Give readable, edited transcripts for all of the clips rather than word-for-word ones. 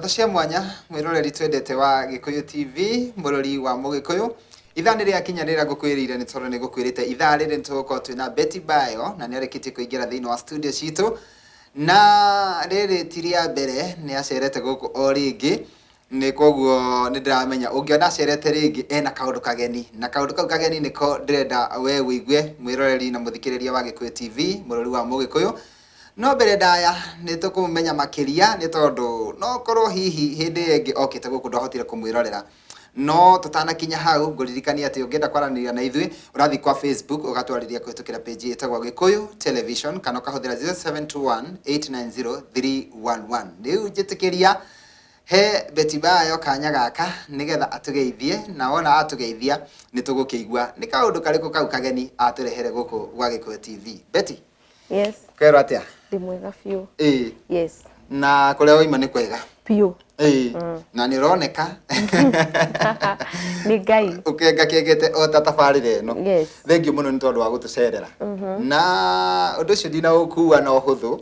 Ngatho cia mwanya mwĩroreri twendete wa Gĩkũyũ TV, mũrori wa Mũgĩkũyũ. Ithaa nĩ rĩakinya rĩrĩa ngũkwĩrĩire, nĩ tondũ nĩ ngũkwĩrĩte ithaa rĩrĩ nĩ tũgũkorwo twĩna Betty Bayo, na nĩ arĩkĩtie kũingĩra thĩinĩ wa studio citũ. Na rĩrĩ ti rĩa mbere, nĩ acerete gũkũ o rĩngĩ. Nĩ koguo nĩ ndĩramenya ũngĩona acerete rĩngĩ ena kaũndũ kageni, na kaũndũ kau kageni nĩko ndĩrenda we ũigue, mwĩroreri na mũthikĩrĩria wa Gĩkũyũ TV, mũrori wa Mũgĩkũyũ. No mbere ndaya nĩ tũkũmũmenya makĩria, nĩ tondũ no korwo hihi hĩndĩ ĩyo ĩngĩ okĩte gũkũ ndwahotire kũmwĩrorera. No tũtanakinya hau, ngũririkanie atĩ ũngĩenda kwaranĩria na ithuĩ, ũrathiĩ kwa Facebook ũgatwarĩria kũhĩtũkĩra page ĩtagwo Gĩkũyũ Television, kana ũkahũthĩra 0721 890 311. Rĩu njĩtĩkĩria he Betty Bayo kanya gaka nĩgetha atũgeithie, na wona atũgeithia nĩ tũgũkĩigua nĩ kaũndũ karĩkũ kau kageni atũrehere gũkũ gwa Gĩkũyũ TV. Betty. Yes. Kerwo atĩa? Ndĩ mwega biũ. Ĩĩ. Yes. Na kũrĩa waima nĩ kwega? Biũ. Ĩĩ. Na nĩ ũroneka. Nĩ Ngai. Ũkenga kengete o ta tabarĩra ĩno. Yes. Thengiũ mũno nĩ tondũ wa gũtũcerera. Na ũndũ ũcio ndinaũkua na ũhũthũ,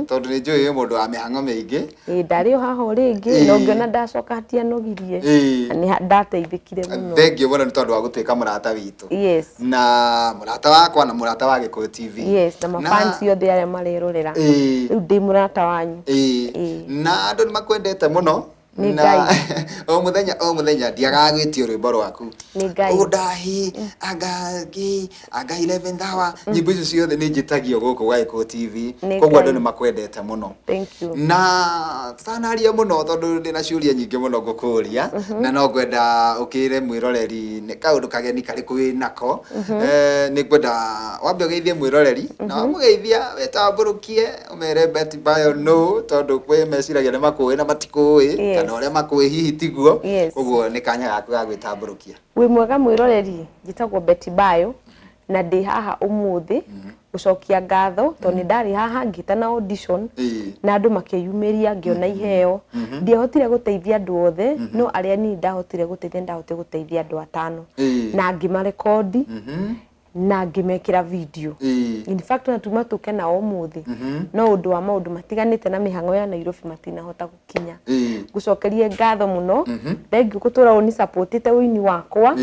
tondũ nĩ njũĩ wĩ mũndũ wa mĩhang'o mĩingĩ. Ĩĩ, ndarĩ o haha o rĩngĩ, na ũngĩona ndacoka hatianogirie. Na nĩ ndateithĩkire mũno. Thengiũ mũno nĩ tondũ wa gũtuĩka mũrata witũ. Yes. Na mũrata wakwa na mũrata wa Gĩkũyũ TV. Yes, na mafans othe arĩa marerorera. Rĩu ndĩ mũrata wanyu. Ĩĩ. Na andũ nĩ makwendete mũno. Nĩ Na Ngai. o mũthenya o mũthenya ndiagaga gwĩtio rwĩmbo rwaku. Nĩ Ngai. Ũndahi, anga ngĩ, anga 11th hour, nyĩmbo icio ciothe nĩ njĩtagio gũkũ gwa Gĩkũyũ TV. Nĩ Koguo andũ Ngai. nĩ makwendete mũno. Thank you. Na tutanaria mũno, tondũ ndĩna ciũria nyingĩ mũno ngũkũria, na no ngwenda ũkĩre mwĩroreri nĩ kaũndũ kageni karĩkũ wĩ nako. Nĩ ngwenda wambe ũgeithie mwĩroreri, na wamũgeithia wĩtambũrũkie ũmere Betty Bayo no, tondũ kwĩ meciragia nĩ makũĩ na matikũĩ, kana ũrĩa makũĩ hihi tiguo. Ũguo nĩ kanya gaku ga gwĩtambũrũkia. Wĩ mwega mwĩroreri, njĩtagwo Betty Bayo na ndĩ haha ũmũthĩ gũcokia ngatho, tondũ nĩ ndarĩ haha ngĩtana audition na andũ makĩyumĩria, ngĩona iheo. Ndiahotire gũteithia andũ othe, no arĩa niĩ ndahotire gũteithia, ndahotire gũteithia andũ atano na ngĩmarekondi na ngĩmekĩra video. In fact, ona tuma tũke nao ũmũthĩ, no ũndũ wa maũndũ matiganĩte na mĩhang'o ya Nairobi matinahota gũkinya. Ngũcokerie ngatho mũno, thengiũ gũtũra ũni supportĩte ũini wakwa.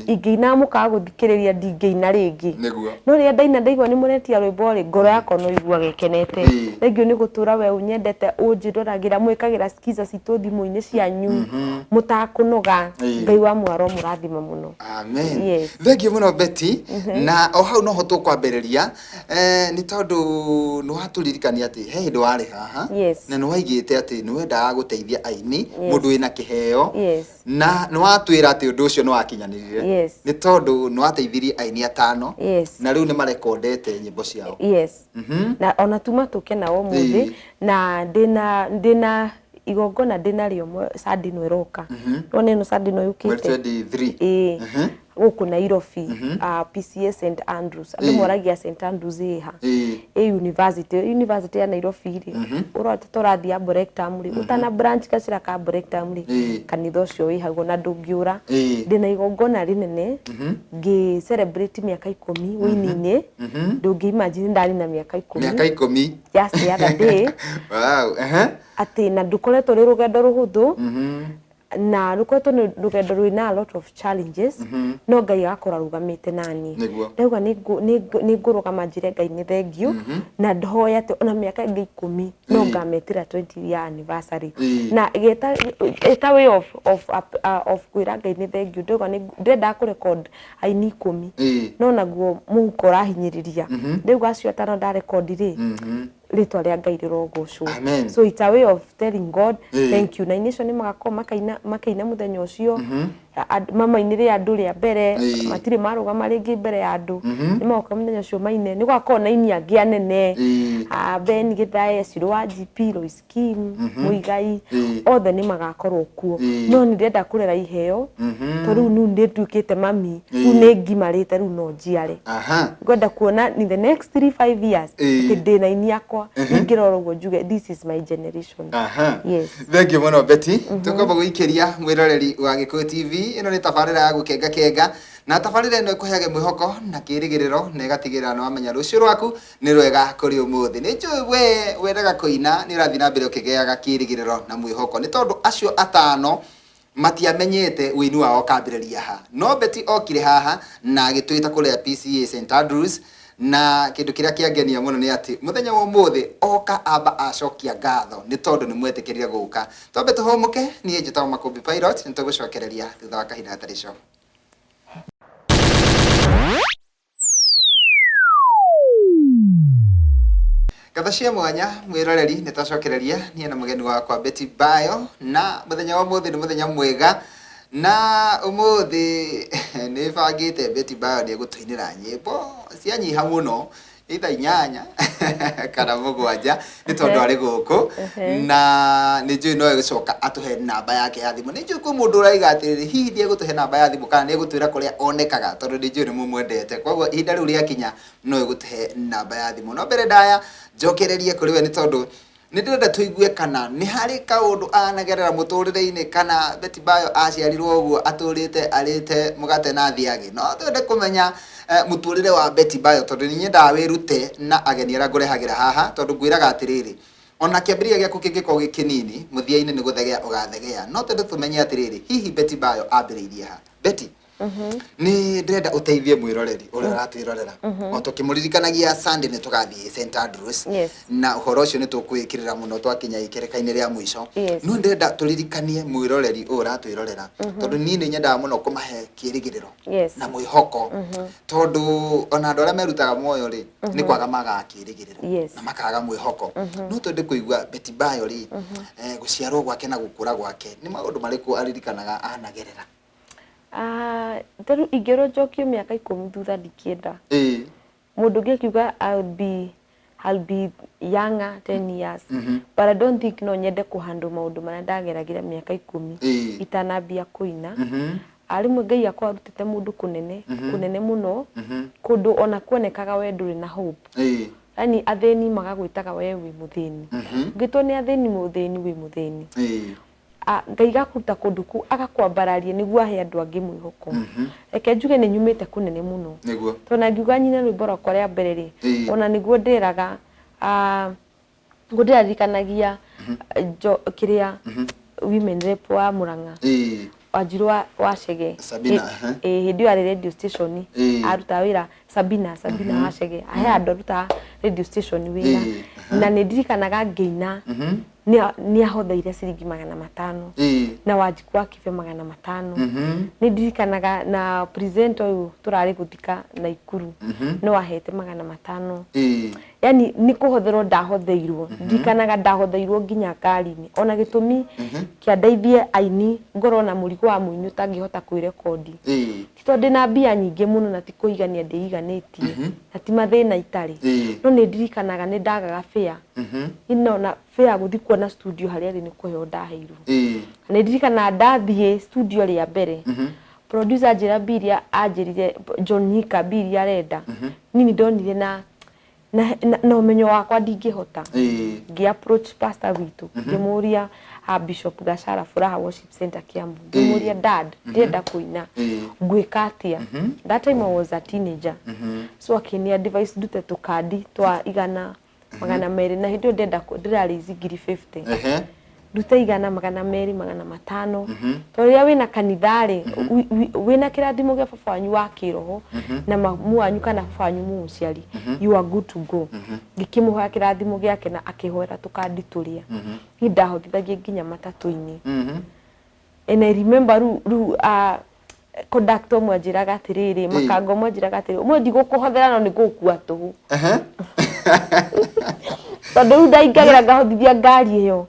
Ingĩina mũkaga gũthikĩrĩria, ndingĩina rĩngĩ. No rĩrĩa ndaina ndaigua nĩ mũretia rwĩmbo rĩ, ngoro yakwa no iguaga ĩkenete. Thengiũ nĩ gũtũra we ũnyendete, ũnjĩroragĩra, mwĩkagĩra skiza citũ thimũ-inĩ cianyu mũtakũnoga. Ngai wa mwaro mũrathima mũno. Amen. Yes. Thengiũ mũno Betty, na o hau noho tũkwambĩrĩria, nĩ tondũ nĩ watũririkania atĩ he hĩndĩ warĩ haha na nĩ waigĩte atĩ nĩ wendaga gũteithia aini, mũndũ wĩna kĩheo, na nĩ watwĩra atĩ ũndũ ũcio nĩ wakinyanĩrire, nĩ tondũ nĩ wateithirie aini atano, na rĩu nĩ marekondete nyĩmbo ciao. Yes. Na ona tuma tũke nao ũmũthĩ, na ndĩna igongona ndĩnarĩo Sunday ĩno ĩroka. Nĩwona ĩno Sunday ĩno Mweri yũkĩte? 23. Ĩĩ. Gũkũ Nairobi, PCS St Andrews. Andũ moragia St Andrews ĩ ha? Ĩ university ya Nairobi rĩ, ũrota tũrathiĩ Arboretum rĩ, ũtana branch gacĩra ka Arboretum rĩ, kanitha ũcio wĩ hau ona ndũngĩũra. Ndĩna igongona rĩnene ngĩ celebrate mĩaka 10 ũini-inĩ. Ndũngĩ imagine ndarĩ na mĩaka 10. Mĩaka 10. Just the other day. Wow. Atĩ na ndũkoretwo rĩ rũgendo rũhũthũ, na rũkoretwo nĩ rũgendo rwĩna a lot of challenges, no Ngai agakorwo arũgamĩte nani. Ndauga nĩ ngũrũgama njĩre Ngai nĩ thengiũ, na ndoya atĩ ona mĩaka ĩngĩ 10 no ngametĩra 20 year anniversary. Na ĩta way of kwĩra Ngai nĩ thengiũ, ndauga ndĩrendaga kũ record aini 10, no naguo mũhuko ũrahinyĩrĩria. Ndauga acio atano ndarekondi rĩ, rĩtwa rĩa Ngai rĩrogocwo. Amen. So it's a way of telling God thank you. Na aini acio nĩ magakorwo makaina mũthenya ũcio, mamainĩre andũ rĩa mbere, matirĩ marũgama rĩngĩ mbere ya andũ, nĩ magoka mũthenya ũcio maine. Nĩ gũgakorwo na aini angĩ anene, Ben Githae, Ciro wa GP, Lois Kim, Muigai, othe nĩ magakorwo kuo. No nĩ ndĩrenda kũrera iheo, tondũ rĩu nĩ nduĩkĩte mami, rĩu nĩ ngimarĩte, rĩu no njiare. Ngwenda kuona in the next 3-5 years atĩ ndĩna aini akwa, ningĩrora ũguo njuge this is my generation. Yes. Thank you mũno Betty. Tũkwamba gũikĩria mwĩroreri wa Gĩkũyũ TV. Ĩno nĩ tabarĩra ya gũkenga kenga, na tabarĩra ĩno ĩkũheage mwĩhoko na kĩrĩgĩrĩro na ĩgatigĩrĩra nĩ wamenya rũciũ rwaku nĩ rwega kũrĩ ũmũthĩ. Nĩ njũĩ we wendaga kũina nĩ ũrathiĩ na mbere ũkĩgĩaga kĩrĩgĩrĩro na mwĩhoko, nĩ tondũ acio atano matiamenyete ũini wao ũkambĩrĩria ha. No Betty okire haha na agĩtwĩta kũrĩa PCEA St Andrews, na kĩndũ kĩrĩa kĩangenia mũno nĩ atĩ mũthenya wa ũmũthĩ oka amba acokia ngatho nĩ tondũ nĩ mwetĩkĩrire gũka. Twambe tũhũmũke, niĩ njĩtagwo Makũmbĩ Pilot, nĩ tũgũcokereria thutha wa kahinda gatarĩ coho. Ngatho cia mwanya mwĩroreri nĩ twacokereria niĩ na mũgeni wakwa Betty Bayo, na mũthenya wa ũmũthĩ nĩ mũthenya mwega, na ũmũthĩ nĩ bangĩte Betty Bayo nĩ egũtũinĩra nyĩmbo cianyiha mũno either inyanya kana mũgwanja nĩ tondũ arĩ gũkũ na nĩ njũĩ no egũcoka atũhe namba yake ya thimũ. Nĩ njũĩ kwĩ mũndũ ũraiga atĩrĩrĩ, hihi nĩ egũtũhe namba ya thimũ kana nĩ egũtwĩra kũrĩa onekaga, tondũ nĩ njũĩ nĩ mũmwendete, koguo ihinda rĩu rĩakinya no egũtũhe namba ya thimũ. No mbere ndaya njokererie kũrĩ we nĩ tondũ nĩ ndĩrenda tũigue kana nĩ harĩ kaũndũ anagerera mũtũrĩre-inĩ, kana Betty Bayo aciarirwo ũguo atũrĩte arĩte mũgate na thiagĩ. No twende kũmenya mũtũrĩre wa Betty Bayo, tondũ nĩ nyendaga wĩrute na ageni arĩa ngũrehagĩra haha, tondũ ngwĩraga atĩrĩrĩ, ona kĩambĩrĩria gĩaku kĩngĩkorwo gĩ kĩnini, mũthia-inĩ nĩ gũthegea ũgathegea. No twende tũmenye atĩrĩrĩ, hihi Betty Bayo ambĩrĩirie ha? Betty, nĩ ndĩrenda ũteithie mwĩroreri ũrĩa ũratwĩrorera o tũkĩmũririkanagia Sunday nĩ tũgathiĩ St Andrews. Na ũhoro ũcio nĩ tũkwĩkĩrĩra mũno twakinya ikereka-inĩ rĩa mũico. No ndĩrenda tũririkanie mwĩroreri ũyũ ũratwĩrorera, tondũ niĩ nĩ nyendaga mũno kũmahe kĩrĩgĩrĩro na mwĩhoko, tondũ ona andũ arĩa merutaga muoyo rĩ, nĩ kwaga magaga kĩrĩgĩrĩro na makaga mwĩhoko. No twende kũigua Betty Bayo rĩ, gũciarwo gwake na gũkũra gwake nĩ maũndũ marĩkũ aririkanaga anagerera? Ah, ta rĩu ingĩrwo njokio mĩaka 10 thutha ndingĩenda. Mũndũ ũngĩ akiuga I'll be younger 10 years. But I don't think no nyende kũhandle maũndũ marĩa ndageragĩra mĩaka 10 itanambia kũina. Rĩmwe Ngai akorwo arutĩte mũndũ kũnene, kũnene mũno, kũndũ ona kuonekaga we ndũrĩ na hope. Yani athĩni magagwĩtaga we wĩ mũthĩni. Ũngĩtwo nĩ athĩni mũthĩni, wĩ mũthĩni. Ngai gakũruta kũndũ kũu agakwambararia nĩguo ahe andũ angĩ mwĩhoko. Reke njuge nĩ nyumĩte kũnene mũno. Tondũ na ngiuga nyine rwĩmbo rwakwa rĩa mbere rĩ, ona nĩguo ndĩraga, nĩguo ndĩraririkanagia kĩrĩa women rep wa Murang'a, Wanjiru wa Chege. Sabina. Hĩndĩ ĩyo arĩ radio station, arutaga wĩra Sabina wa Chege, he handũ arutaga radio station wĩra. Na nĩ ndirikanaga ngĩina nĩ ahotheire ciringi 500 na Wanjiku wa Kibe 500. Nĩ ndirikanaga na presenter ũyũ tũrarĩ gũthika Naikuru no ahete 500. Yani nĩ kũhotherwo ndahotheirwo, ndirikanaga ndahotheirwo nginya ngari-inĩ, ona gĩtũmi kĩandeithie aini ngorwo na mũrigo wa mũini ũtangĩhota kwĩrekondi. Ti tondũ ndĩna mbia nyingĩ mũno na ti kũigania ndĩiganĩtie na ti mathĩna itarĩ, no nĩ ndirikanaga nĩ ndagaga fare. Niĩ ona fare ya gũthiĩ kuona studio harĩa ĩrĩ nĩ kũheo ndaheirwo. Nĩ ndirikanaga ndathiĩ studio rĩa mbere, producer anjĩra mbia iria anjĩrire, John Nyika, mbia iria arenda, niĩ nĩ ndonire na ũmenyo wakwa ndingĩhota. Ngĩ approach pastor witũ, ngĩmũria, Bishop Gachara, Furaha Worship Center Kiambu, ngĩmũria, "Dad, ndĩrenda kũina, ngwĩka atĩa?" That time I was a teenager. So akĩni advice ndute tũkandi twa 100, 200, na hĩndĩ ĩyo ndĩrenda ndĩra raise ngiri 50. Ndute 100, 200, 500, tondũ rĩrĩa wĩna kanitha rĩ, wĩna kĩrathimo gĩa baba wanyu wa kĩroho na mamu wanyu kana baba wanyu mũmũciari, you are good to go. Ngĩkĩmũhoya kĩrathimo gĩake na akĩhoera tũkandi tũrĩa niĩ ndahotithagia nginya matatũ-inĩ. And I remember rĩu conductor ũmwe anjĩraga atĩrĩrĩ, makanga ũmwe anjĩraga atĩrĩrĩ, "Ũmwe ndigũkũhothera no nĩ ngũgũkua tũhũ," tondũ rĩu ndaingagĩra ngahotithia ngari ĩyo.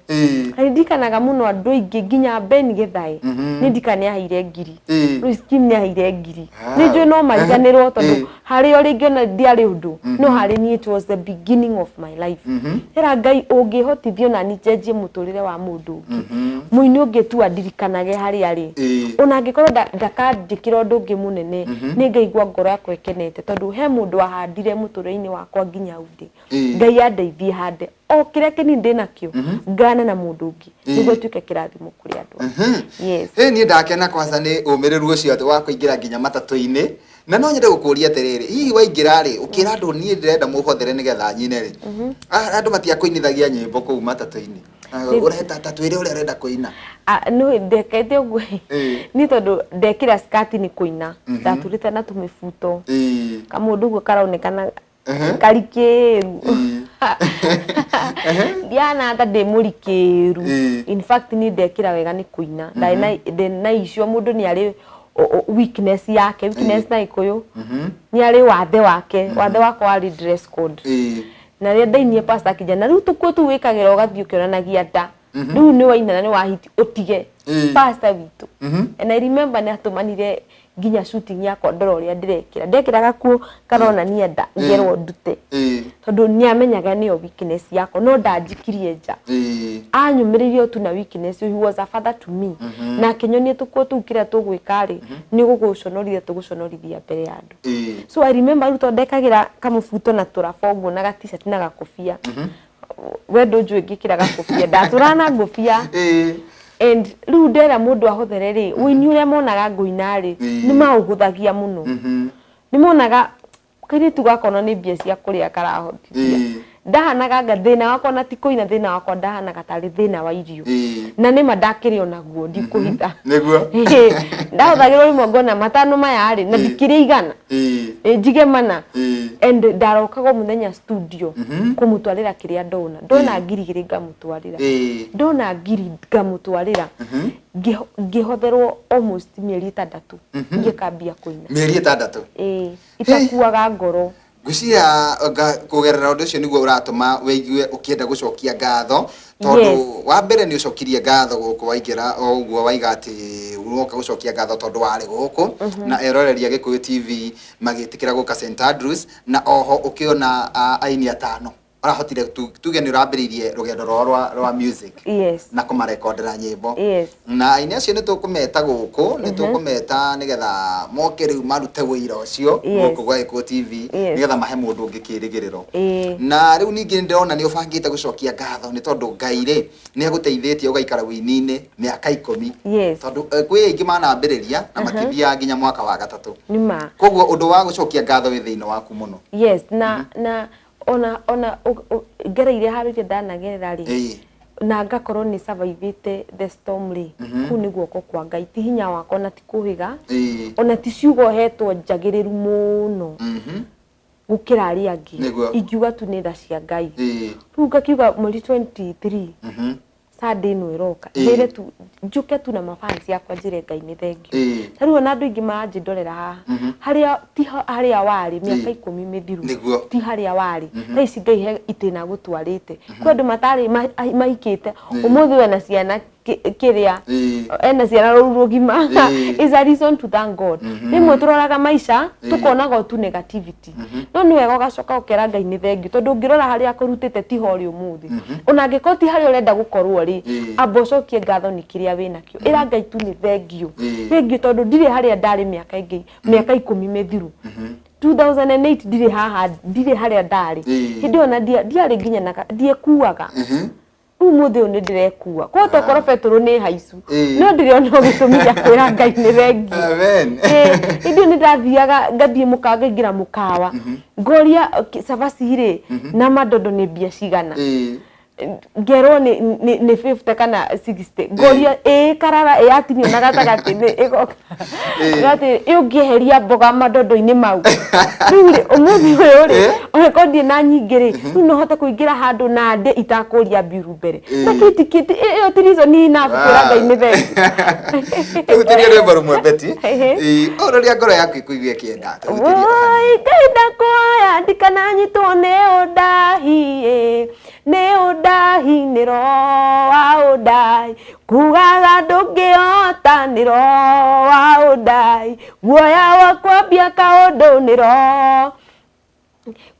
Na nĩ ndirikanaga mũno andũ aingĩ, nginya Ben Githae nĩ ndikana nĩ aheire ngiri. Louis Kim nĩ aheire ngiri. Nĩ njũĩ no mariganĩrwo tondũ harĩ o rĩngĩ ona ndiarĩ ũndũ, no harĩ niĩ it was the beginning of my life. Ĩra Ngai ũngĩhotithio na niĩ njenjie mũtũrĩre wa mũndũ ũngĩ, mũini ũngĩ tu andirikanage harĩa arĩ, ona angĩkorwo ndakanjĩkĩra ũndũ ũngĩ mũnene, nĩ ngaigua ngoro yakwa ĩkenete tondũ he mũndũ wahandire mũtũrĩre-inĩ wakwa nginya hau ndĩ. atĩrĩrĩ, Ngai andeithie hande o kĩrĩa kĩnini ndĩnakĩo, ngane na mũndũ ũngĩ nĩguo tuĩke kĩrathimo kũrĩ andũ. Yes. Ĩ niĩ ndakena kwanza nĩ ũmĩrĩru ũcio atĩ wa kũingĩra nginya matatũ-inĩ. Na no nyende gũkũria atĩrĩrĩ, hihi waingĩra rĩ, ũkĩra andũ niĩ ndĩrenda mũhothere nĩgetha nyine rĩ, andũ matiakũinithagia nyĩmbo kũu matatũ-inĩ? Ũrenda ta twĩre ũrĩa ũrenda kũina. Ah, no ndekete ũguo. Niĩ tondũ ndekĩra skirt nĩ kũina, ndaturĩte na tũmĩbuto, kamũndũ ũguo karonekana karikĩru, ndiana ta ndĩ mũrikĩru. In fact niĩ ndekĩra wega nĩ kũina. Ndarĩ na ndĩ na icio, mũndũ nĩ arĩ weakness yake, weakness na Gĩkũyũ nĩ arĩ wathe wake. Wathe wakwa warĩ dress code. Na rĩrĩa ndainie, pastor akĩnjĩra, na rĩu tũkuo tũu wĩkagĩra ũgathiĩ ũkĩonanagia nda, rĩu nĩ waina na nĩ wahiti, ũtige. Pastor witũ, and I remember nĩ atũmanire nginya shooting yakwa ndora ũrĩa ndĩrekĩra, ndekĩra gakuo karonania nda, ngerwo ndute, tondũ nĩ amenyaga nĩyo weakness yakwa, no ndanjikirie nja. Anyũmĩrĩirie o tu na weakness. He was a father to me, na akĩnyonia tũkuo tũu kĩrĩa tũgwĩka rĩ, nĩ gũgũconorithia, tũgũconorithia mbere ya andũ. So I remember rĩu tondũ ndekagĩra kamũbuto na tũraba ũguo na ga-t-shirt na gakobia, we ndũnjũĩ ngĩkĩra gakobia, ndatũraga na ngobia. And rĩu ndera mũndũ ahothere rĩ, ũini ũrĩa monaga ngũina rĩ, nĩ maũhũthagia mũno. Nĩ monaga kairĩtu gakona nĩ mbia cia kũrĩa karahotithia. Ndahanaga anga thĩna wakwa na ti kũina, thĩna wakwa ndahanaga tarĩ thĩna wa irio. Na nĩma ndakĩrĩ onaguo, ndikũhitha. Nĩguo. Ndahũthagĩrwo rĩmwe ngona matano maya rĩ, na ndikĩrĩ igana. Ĩ, njige mana. And ndarokaga o mũthenya studio kũmũtwarĩra kĩrĩa ndona. Ndona 2,000 ngamũtwarĩra. Ndona ngiri ngamũtwarĩra. Ngĩhotherwo almost mĩeri 6 ngĩkambia kũina. Mĩeri 6? Ĩĩ, itakuaga ngoro. Ngwĩciria kũgerera ũndũ ũcio nĩguo ũratũma wĩigue ũkĩenda gũcokia ngatho, tondũ wa mbere nĩ ũcokirie ngatho gũkũ waingĩra o ũguo, waiga atĩ ũroka gũcokia ngatho tondũ warĩ gũkũ na eroreri a Gĩkũyũ TV magĩtĩkĩra gũka St Andrews, na oho ũkĩona aini atano ũrahotire tuge nĩ ũrambĩrĩirie rũgendo rwao rwa music na kũmarekondera nyĩmbo. Na aini acio nĩ tũkũmeta gũkũ, nĩ tũkũmeta nĩgetha moke rĩu marute wĩira ũcio gũkũ gwa Gĩkũyũ TV, nĩgetha mahe mũndũ ũngĩ kĩrĩgĩrĩro. Na rĩu ningĩ nĩ ndĩrona nĩ ũbangĩte gũcokia ngatho nĩ tondũ Ngai rĩ nĩ agũteithĩtie ũgaikara wĩini-inĩ mĩaka 10. Tondũ kwĩ aingĩ manambĩrĩria na matithiaga nginya mwaka wa gatatũ. Nĩ ma. Koguo ũndũ wa gũcokia ngatho wĩ thĩinĩ waku mũno. Yes, na ona ngereire handũ iria ndanagerera rĩ, na ngakorwo nĩ survivĩte the storm rĩ, kũu nĩ guoko kwa Ngai, ti hinya wakwa na ti kũhĩga, ona ti ciugo hetwo njagĩrĩru mũno gũkĩra arĩa angĩ. Ingiuga tu nĩ tha cia Ngai. Rĩu ngakiuga mweri 23, Sunday ĩno ĩroka, njĩre tu njũke tu na mafans yakwa, njĩre Ngai nĩ thengiũ. Ta rĩu ona andũ aingĩ maranjĩndorera haha, harĩa ti harĩa warĩ mĩaka 10 mĩthiru, ti harĩa warĩ thaa ici. Ngai he itĩna gũtwarĩte kwĩ andũ matarĩ mahikĩte, ũmũthĩ wena ciana kĩrĩa ena ciana rũru rũgima. Is a reason to thank God. Rĩmwe tũroraga maica tũkonaga o tu negativity, no nĩ wega ũgacoka ũkera Ngai nĩ thengiũ, tondũ ũngĩrora harĩa akũrutĩte tiho ũrĩ ũmũthĩ. Ona angĩkorwo ti harĩa ũrenda gũkorwo rĩ, amba ũcokie ngatho nĩ kĩrĩa wĩnakĩo. Ĩra Ngai tu nĩ thengiũ, thengiũ tondũ ndirĩ harĩa ndarĩ mĩaka ĩngĩ, mĩaka 10 mĩthiru, 2008, ndirĩ haha, ndirĩ harĩa ndarĩ. Hĩndĩ ĩyo na ndiarĩ nginya na ndiekuaga. Rĩu ũmũthĩ ũyũ nĩ ndĩrekua, koguo tokorwo betũrũ nĩ haicu, no ndĩrĩ ona gĩtũmi gĩa kwĩra Ngai nĩ thengiũ. Amen. Hĩndĩ ĩyo nĩ ndathiaga ngathiĩ mũkawa, ngaingĩra mũkawa ngoria, "Cabaci rĩ na mandondo nĩ mbia cigana?" Ngerwo nĩ 50 kana 60. Ngoria, "Ĩ karara ĩ yatinio na gatagatĩ nĩ ĩgoka atĩ ĩ ũngĩeheria mboga mandondo-inĩ mau?" Rĩu rĩ, ũmũthĩ ũyũ rĩ, onakorwo ndirĩ na nyingĩ rĩ, rĩu no hote kũingĩra handũ na ndĩe itakũria mbiru mbere. Na kĩu ti ĩyo ti reason enough kwĩra Ngai nĩ thengiũ. Tũhutĩrie rwĩmbo rũmwe, Betty. O rũrĩa ngoro yaku ĩkũigua ĩkĩenda, tũhutĩrie o hanini. Woi Ngai, ndakũhoya ndikananyitwo nĩ ũndahi ĩ, nĩ ũndahi, nĩ roho wa ũndahi, kugaga ndũngĩhota nĩ roho wa ũndahi, guoya wa kwambia kaũndũ nĩ roho,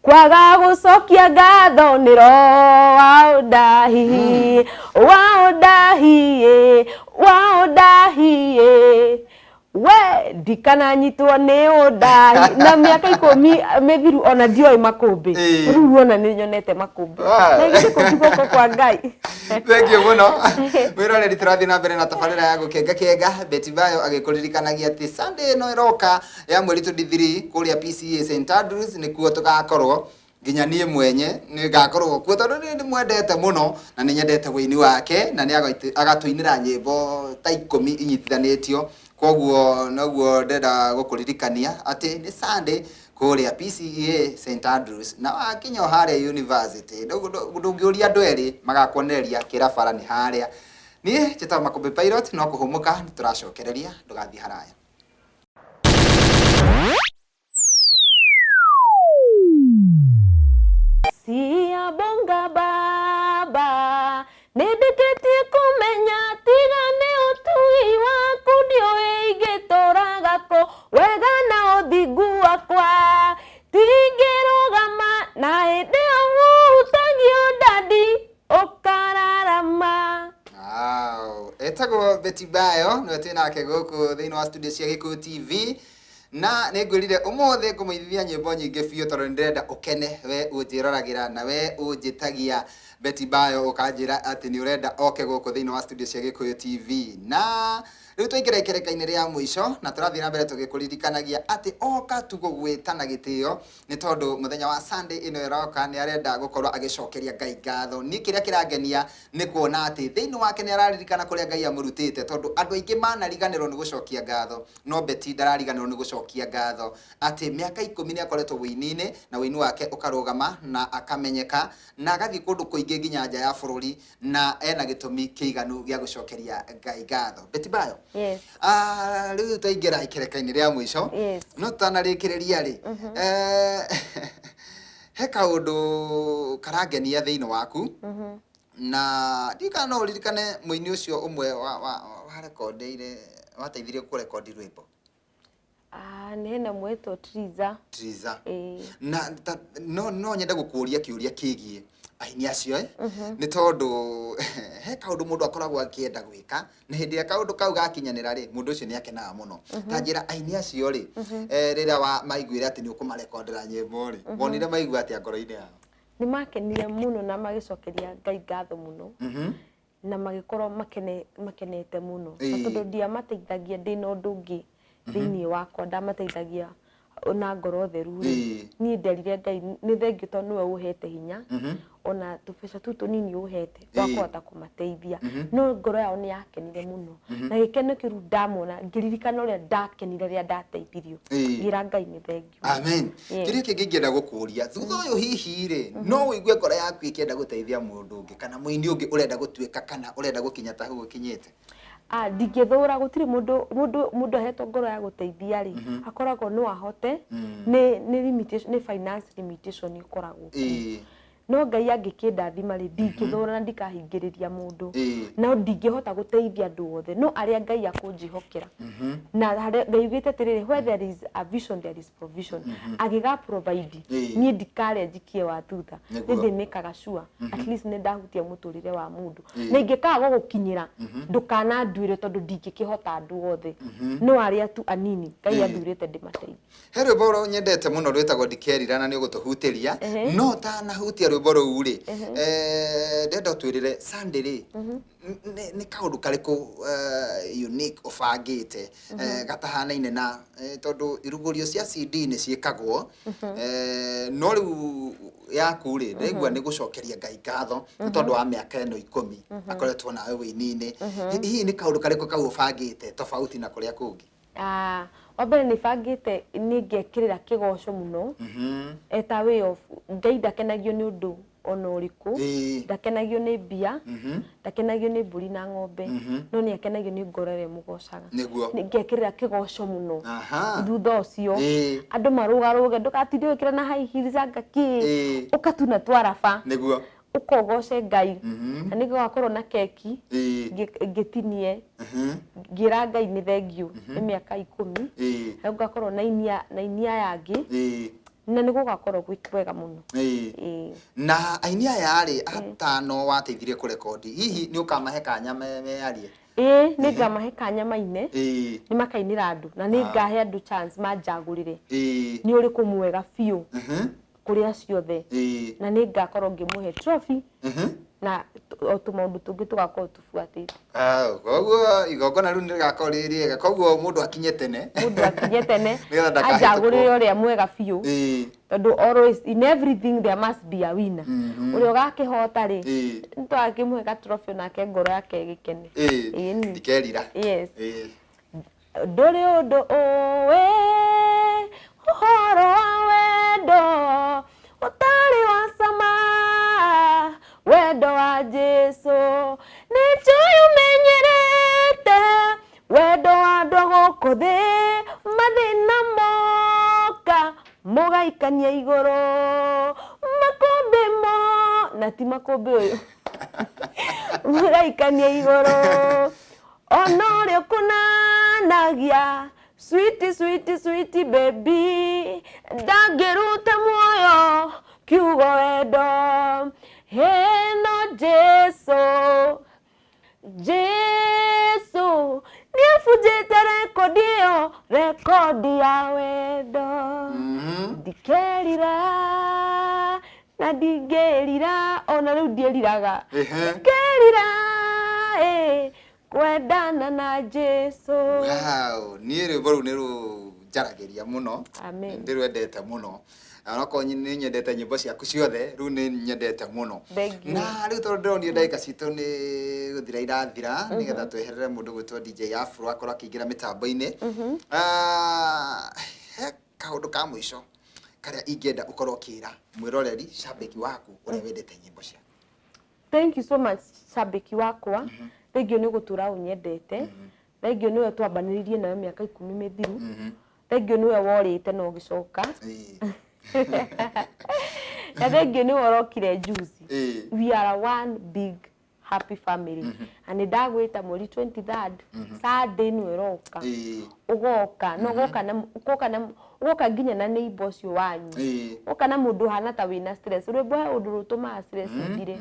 kwaga gũcokia ngatho nĩ roho wa ũndahi, wa ũndahi ĩ, wa ũndahi ĩ. We ndikananyitwo nĩ ũndahi na mĩaka 10 mĩthiru ona ndioĩ makũmbĩ. Rĩu ona nĩ nyonete makũmbĩ. Na githĩ kũu ti guoko kwa Ngai? Thank you mũno. Mwĩroreri, tũrathiĩ na mbere na tabarĩra ya gũkenga kenga. Betty Bayo agĩkũririkanagia atĩ Sunday ĩno ĩroka ya mweri 23 kũrĩa PCEA St Andrews nĩkuo tũgakorwo. Nginya niĩ mwenye nĩ ngakorwo kuo tondũ nĩ ndĩmwendete mũno na nĩ nyendete wũini wake, na nĩ agatũinĩra nyĩmbo ta 10 inyitithanĩtio. Koguo noguo ndĩrenda gũkũririkania atĩ nĩ Sunday kũrĩa PCEA St Andrews, na wakinya o harĩa university ndũngĩũria andũ erĩ, magakuonereria kĩrabara nĩ harĩa. Niĩ njĩtagwo Makũmbĩ Pilot, no kũhũmũka nĩ tũracokereria, ndũgathiĩ haraya. Siyabonga Baba, nĩndĩkĩtie kũmenya tiga nĩ ũtugi waku ndiũĩ ingĩtũraga kũ, wega na ũthingu wakwa tingĩrũgama, na hĩndĩ ĩyo hutagio ndadi ũkararama. Wow. Etagwo Betty Bayo, nĩwe twĩ nake gũkũ thĩinĩ wa studio cia Gĩkũyũ TV. Na nĩ ngwĩrire ũmũthĩ ngũmũinithia nyĩmbo nyingĩ biũ tondũ nĩ ndĩrenda ũkene we ũnjĩroragĩra na we ũnjĩtagia Betty Bayo, ũkanjĩra atĩ nĩ ũrenda oke gũkũ thĩinĩ wa studio cia Gĩkũyũ TV. Na rĩu twaingĩra ikereka-inĩ rĩa mũico na tũrathiĩ na mbere tũgĩkũririkanagia atĩ oka tu gũgwĩta na gĩtĩo, nĩ tondũ mũthenya wa Sunday ĩno ĩroka nĩ arenda gũkorwo agĩcokeria Ngai ngatho. Niĩ kĩrĩa kĩrangenia nĩ kuona atĩ thĩinĩ wake nĩ araririkana kũrĩa Ngai amũrutĩte, tondũ andũ aingĩ manariganĩrwo nĩ gũcokia ngatho, no Betty ndarariganĩrwo nĩ gũcokia ngatho atĩ mĩaka 10 nĩ akoretwo wũini-inĩ, na wũini wake ũkarũgama na akamenyeka na agathiĩ kũndũ kũingĩ nginya nja ya bũrũri, na ena gĩtũmi kĩiganu gĩa gũcokeria Ngai ngatho. Betty Bayo, Yes. Rĩu twaingĩra ikereka-inĩ rĩa mũico. Yes. No tũtanarĩkĩrĩria rĩ, he kaũndũ karangenia thĩinĩ waku, na ndiũĩ kana no ũririkane mũini ũcio ũmwe warekondeire, wateithirie kũrekondi rwĩmbo. Nĩ hena mwĩtwo Triza. Triza. Ĩĩ. Na ta, no nyende gũkũria kĩũria kĩgiĩ aini acio, nĩ tondũ he kaũndũ mũndũ akoragwo akĩenda gwĩka, na hĩndĩ ĩrĩa kaũndũ kau gakinyanĩra rĩ, mũndũ ũcio nĩ akenaga mũno. Ta njĩra aini acio rĩ, rĩrĩa maiguire atĩ nĩ ũkũmarekondera nyĩmbo rĩ, wonire maigua atĩa ngoro-inĩ yao? Nĩ makenire mũno na magĩcokeria Ngai ngatho mũno. Na magĩkorwo makenete mũno. Na tondũ ndiamateithagia ndĩna ũndũ ũngĩ thĩinĩ wakwa, ndamateithagia na ngoro theru rĩ, niĩ nderire Ngai nĩ thengiũ tondũ nĩwe ũhete hinya, ona tũbeca tũu tũnini ũhete twa kũhota kũmateithia. No ngoro yao nĩ yakenire mũno. Na gĩkeno kĩu ndamona ngĩririkana ũrĩa ndakenire rĩrĩa ndateithirio. Ngĩra Ngai nĩ thengiũ. Amen. Yes. Kĩrĩa kĩngĩ ingĩenda gũkũria thutha ũyũ, hihi rĩ, no ũigue ngoro yaku ĩkĩenda gũteithia mũndũ ũngĩ kana mũini ũngĩ ũrenda gũtuĩka kana ũrenda gũkinya ta hau ũkinyĩte? Ndingĩthũra, gũtirĩ mũndũ ahetwo ngoro ya gũteithia rĩ, akoragwo no ahote, nĩ limitation, nĩ finance limitation ĩkoragwo kuo. No Ngai angĩkĩndathima rĩ, ndingĩthũra na ndikahingĩrĩria mũndũ. No ndingĩhota gũteithia andũ othe, no arĩa Ngai akũnjĩhokera. Na harĩa Ngai augĩte atĩrĩrĩ, where there is a vision there is provision. Agĩga provide, niĩ ndikarĩa njikie wa thutha. Nĩ ndĩmĩkaga sure at least nĩ ndahutia mũtũrĩre wa mũndũ. Na ingĩkaga gũgũkinyĩra, ndũkananduĩre tondũ ndingĩkĩhota andũ othe. No arĩa tu anini Ngai athurĩte ndĩmateithie. He rwĩmbo rũrĩa nyendete mũno rwĩtagwo Ndikerira, na nĩ ũgũtũhutĩria. No ũtanahutia rwĩmbo rũu rĩ, ndĩrenda ũtwĩrĩre Sunday rĩ, nĩ kaũndũ karĩkũ unique ũbangĩte gatahanaine na, tondũ irugũrio cia CD nĩ ciĩkagwo, no rĩu yaku rĩ, ndĩraigua nĩ gũcokeria Ngai ngatho nĩ tondũ wa mĩaka ĩno 10 akoretwo nawe wĩini-inĩ. Hihi nĩ kaũndũ karĩkũ kau ũbangĩte tofauti na kũrĩa kũngĩ? Wa mbere nĩ bangĩte nĩ ngekĩrĩra kĩgoco mũno. Eta way of Ngai ndakenagio nĩ ũndũ ona ũrĩkũ, ndakenagio nĩ mbia, ndakenagio nĩ mbũri na ng'ombe, no nĩ akenagio nĩ ngoro ĩrĩa ĩmũgocaga. Nĩ ngekĩrĩra kĩgoco mũno. Thutha ũcio, andũ marũgarũge, ndũgatinde ũgĩkĩra na high heels anga kĩ, ũkatuna twaraba. Ũkogoce Ngai. Na nĩ gũgakorwo na keki, ngĩtinie, ngĩra Ngai nĩ thengiũ nĩ mĩaka 10. Na gũgakorwo na inia aya angĩ. Na nĩ gũgakorwo gwĩ kwega mũno. Na aini aya rĩ, atano wateithirie kũrekondi, hihi nĩ ũkamahe kanya mearie? Ĩĩ, nĩ ngamahe kanya maine. Ĩĩ. Nĩ makainĩra andũ na nĩ ngahe andũ chance manjagũrĩre nĩ ũrĩkũ mwega biũ kũrĩ acio othe. Na nĩ ngakorwo ngĩmũhe trophy na o tũmaũndũ tũngĩ tũgakorwo tũbuatĩte. Ah, koguo igongona rĩu nĩ rĩgakorwo rĩ rĩega, koguo mũndũ akinye tene. Mũndũ akinye tene. Nĩgetha ndakahĩtũkwo. Anjagũrĩre ũrĩa mwega biũ. Tondũ always in everything there must be a winner. Ũrĩa ũgakĩhota rĩ, nĩtwakĩmũhe ka trophy onake ngoro yake ĩgĩkene. Ĩni. Ndikerira. Yes. Ndũrĩ ũndũ ũĩ ũhoro wa wendo ũtarĩ wa cama, wendo wa Jesu nĩ njũĩ ũmenyerete, wendo wa andũ a gũkũ thĩ, mathĩna moka mũgaikania igũrũ, makũmbĩ mo na ti makũmbĩ ũyũ, mũgaikania igũrũ. Ona ũrĩa ũkũnanagia sweet sweet sweet baby ndangĩruta muoyo kiugo wendo heno Jesu Jesu nĩabunjĩte rekondi ĩyo rekondi ya wendo. Ndikerira na ndingĩrira ona rĩu ndiĩriraga. Ndikerira kwendana na Jesu. Wow, niĩ rwĩmbo rũu nĩ rũnjaragĩria mũno. Amen. Ndĩrwendete mũno. Onokorwo nĩ nyendete nyĩmbo ciaku ciothe, rĩu nĩ nyendete mũno. Thank you. Na rĩu tondũ ndĩronire ndagĩka citũ nĩ gũthira irathira, nĩgetha tweherere mũndũ gwĩtwo DJ Afro akorwo akĩingĩra mĩtambo-inĩ. Ah, he kaũndũ ka mũico karĩa ingĩenda ũkorwo ũkĩra mwĩroreri shabiki waku ũrĩa wendete nyĩmbo ciaku. Thank you so much shabiki wakwa. Thank you nĩ gũtũra ũnyendete. Thank you nĩwe twambanĩrĩirie nawe mĩaka 10 mĩthiru. Thank you nĩwe worĩte na ũgĩcoka. Na thank you nĩwe ũrokire juzi. We are one big happy family. Na nĩ ndagwĩta mweri 23rd Sunday nĩwe ũroka. Ũgoka na ũgoka na ũgoka na ũgoka nginya na neighbor ũcio wanyu. Ũgoka na mũndũ ũhana ta wĩna stress. Rwĩmbo he ũndũ rũtũmaga stress ithire.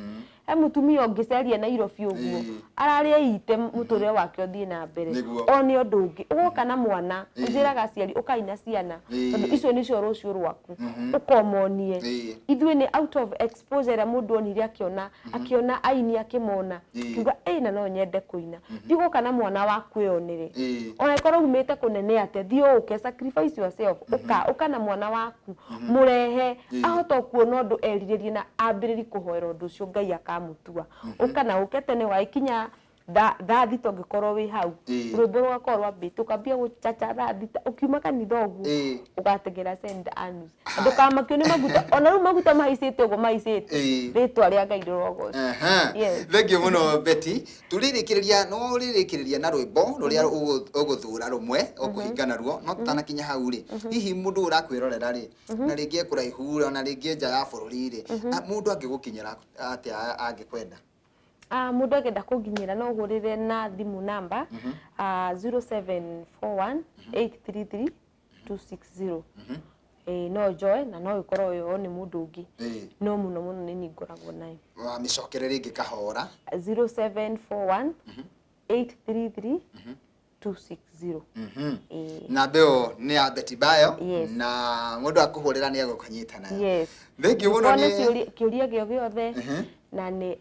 He mũtumia ũngĩceria Nairobi ũguo ararĩa ite mũtũrĩre wake ũthiĩ na mbere. One ũndũ ũngĩ ũgoka na mwana njĩraga aciari ũkai na ciana tondũ icio nĩcio rũciũ rwaku ũkomonie. Ithuĩ nĩ out of exposure ĩrĩa mũndũ onire akĩona akĩona aini akĩmona kiuga ĩ na no nyende kũina. Thiĩ ũgoka na mwana waku wĩyonere. Ona ĩkorwo umĩte kũnene atĩa thiĩ ũke sacrifice yourself ũka ũka na mwana waku mũrehe ahote kuona ũndũ erirĩrie na ambĩrĩrie kũhoera ũndũ ũcio Ngai akamũtua. Ũka na ũke tene wagĩkinya thaa thita ũngĩkorwo wĩ hau rwĩmbo rũgakorwo rwambĩte ũkambia gũcaca thaa thita ũkiuma kanitha ũguo ũgateng'era St. Anne's. Ndũkamakio nĩ maguta ona rĩu maguta mahaicĩte ũguo mahaicĩte rĩtwa rĩa Ngai rĩrogocwo. Yes. Thank you mũno Betty. Tũrĩrĩkĩrĩria no ũrĩrĩkĩrĩria na rwĩmbo rũrĩa ũgũthura rũmwe ũkũhinga naruo no tũtanakinya hau rĩ hihi mũndũ ũrakwĩrorera rĩ na rĩngĩ e kũraihu na rĩngĩ nja ya bũrũri rĩ mũndũ angĩgũkinyĩra atĩa angĩkwenda? Mũndũ angĩenda kũnginyĩra no ũhũrĩre na thimũ namba 0741 833 260. No njoe na no ĩkorwo ĩyo nĩ mũndũ ũngĩ no mũno mũno nĩ niĩ ngoragwo nayo. Wamĩcokere rĩngĩ kahora. 0741 833 260. Namba ĩyo nĩ ya Betty Bayo. Yes. Na mũndũ akũhũrĩra nĩ egũkũnyita nayo. Yes. Thank you mũno. Nĩ kĩũria gĩo gĩothe na nĩ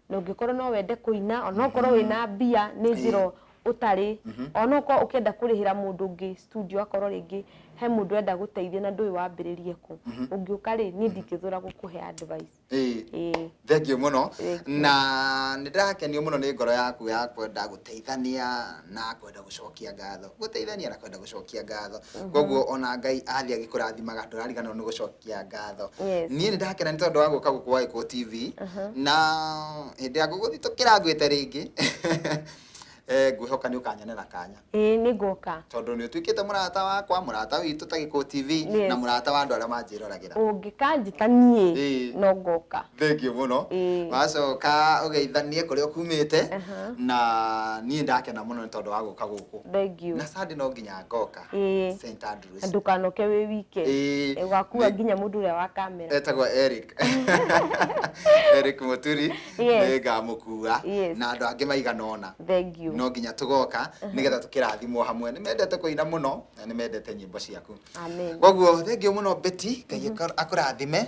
na ũngĩkorwo no wende kũina ona ũkorwo wĩna mbia nĩ njĩra ũtarĩ ona ũkorwo ũkĩenda kũrĩhĩra mũndũ ũngĩ studio akorwo rĩngĩ he mũndũ enda gũteithia na ndũĩ wambĩrĩrie kũ ũngĩũka rĩ niĩ ndingĩthũra gũkũhe advice. Thank you mũno na nĩ ndĩrakenio mũno nĩ ngoro yaku ya kwenda gũteithania na kwenda gũcokia ngatho gũteithania na kwenda gũcokia ngatho koguo ona Ngai athiĩ agĩkũrathimaga ndũrariganĩrwo nĩ gũcokia ngatho. Niĩ nĩ ndakena nĩ tondũ wa gũka gũkũ wa Gĩkũyũ TV na hĩndĩ ya ngũgũthiĩ tũkĩrangwĩte rĩngĩ ngwĩhoka nĩ ũkanyonera kanya. Ĩĩ nĩ ngoka. Tondũ nĩ ũtuĩkĩte mũrata wakwa, mũrata witũ ta Gĩkũyũ TV na mũrata wa andũ arĩa manjĩroragĩra. Ũngĩkanjĩta niĩ no ngoka. Thank you mũno. Wacoka ũgeithanie kũrĩa ũkumĩte na niĩ ndakena mũno nĩ tondũ wa gũka gũkũ. Thank you. Na Sunday no nginya ngoka. St. Andrews. Na ndũkanoke wĩ wike. Ũgakua nginya mũndũ ũrĩa wa kamera. Etagwo Eric. Eric Muturi. Nĩ ngamũkua na andũ angĩ maigana ũna. Thank you. No nginya tũgoka nĩgetha tũkĩrathimwo hamwe. Nĩ mendete kũina mũno na nĩ mendete nyĩmbo ciaku. Amen. Koguo thengiũ mũno Betty, Ngai akũrathime.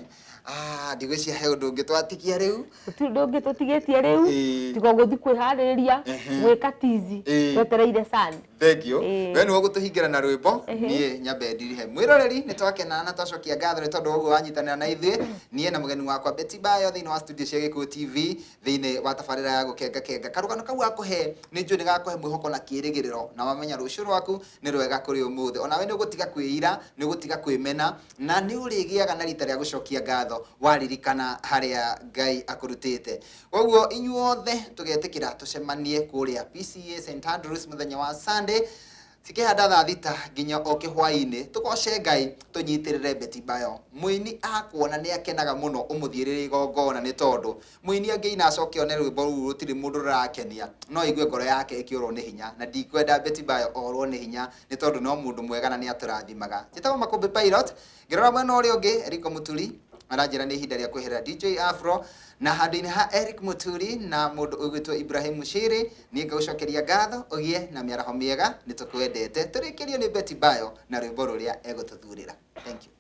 Ndigwĩciria he ũndũ ũngĩ twatigia rĩu. Gũtirĩ ũndũ ũngĩ tũtigĩtie rĩu, tiga gũthiĩ kwĩharĩrĩria gwĩka tizi, twetereire Sunday. Thengiũ. Ĩĩ. We nĩwe ũgũtũhingĩra na rwĩmbo, niĩ nyambe ndirihe. Mwĩroreri, nĩ twakena na twacokia ngatho nĩ tondũ wa ũguo wanyitanĩra na ithuĩ, niĩ na mũgeni wakwa Betty Bayo thĩinĩ wa studio cia Gĩkũyũ TV, thĩinĩ wa tabarĩra ya Gũkenga Kenga. Karũgano kau gakũhe, nĩ njũĩ nĩ gakũhe mwĩhoko na kĩĩrĩgĩrĩro, na wamenya rũciũ rwaku nĩ rwega kũrĩ ũmũthĩ. Onawe nĩ ũgũtiga kwĩira, nĩ ũgũtiga kwĩmena, na nĩ ũrĩgĩaga na rita rĩa gũcokia ngatho waririkana harĩa Ngai akũrutĩte. Koguo inyuothe tũgetĩkĩra tũcemanie kũrĩa PCA St Andrews mũthenya wa Sunday, cikĩhanda thaa 6 nginya o kĩhwaĩ-inĩ, tũgoce Ngai, tũnyitĩrĩre Betty Bayo. Mũini akuona nĩ akenaga mũno ũmũthiĩrĩre igongona, nĩ tondũ mũini angĩina acoke one rwĩmbo rũu rũtirĩ mũndũ rũrakenia, no aigue ngoro yake ĩkĩũrwo nĩ hinya, na ndikwenda Betty Bayo orwo nĩ hinya, nĩ tondũ no mũndũ mwega na nĩ atũrathimaga. Njĩtagwo Makũmbĩ Pilot, ngĩrora mwena ũrĩa ũngĩ Eric Mũturi aranjĩra nĩ ihinda rĩa kweherera DJ Afro, na handũ-inĩ ha Eric Mũturi na mũndũ ũgwĩtwo Ibrahim Mushiri, niĩ ngagũcokeria ngatho, ũgĩe na mĩaraho mĩega, nĩ tũkwendete. Tũrĩkĩrio nĩ Betty Bayo na rwĩmbo rũrĩa egũtũthurĩra. Thank you.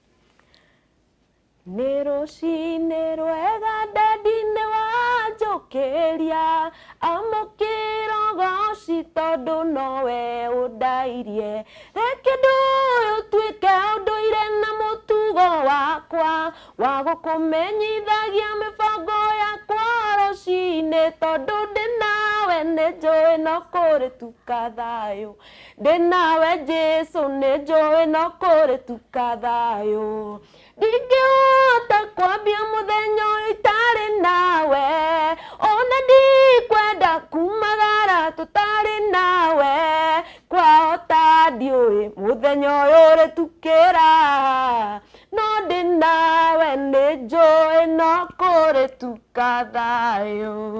Nĩ rũcinĩ rwega ndadi nĩ wanjũkĩria, amũkĩra ũgoci tondũ nowe ũndairie. Reke ũndũ ũyũ ũtuĩke ũndũire na mũtugo wakwa, wa gũkũmenyithagia mĩbango yakwa rũcinĩ, tondũ ndĩ nawe nĩ njũĩ no kũrĩtuka thayũ. Ndĩ nawe Jesũ nĩ njũĩ no kũrĩtuka thayũ. Ndingĩhota kwambia mũthenya ũyũ itarĩ nawe, ona ndikwenda kumagara tũtarĩ nawe. Kwahota ndiũĩ mũthenya ũyũ ũrĩtukĩra, no ndĩ nawe nĩ njũĩ no kũrĩtuka thayũ.